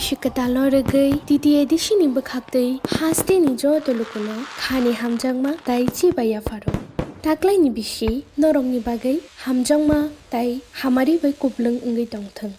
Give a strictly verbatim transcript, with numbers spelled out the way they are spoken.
Bisi kwtalno rwgwi T T A D C ni bwkhaktwi hasteni joto lukuno khani hamjakma tai chibai yapharo. Taklaini bisi norokni bagwi hamjakma tai hamari bai kuplwng wngwi tongthwng.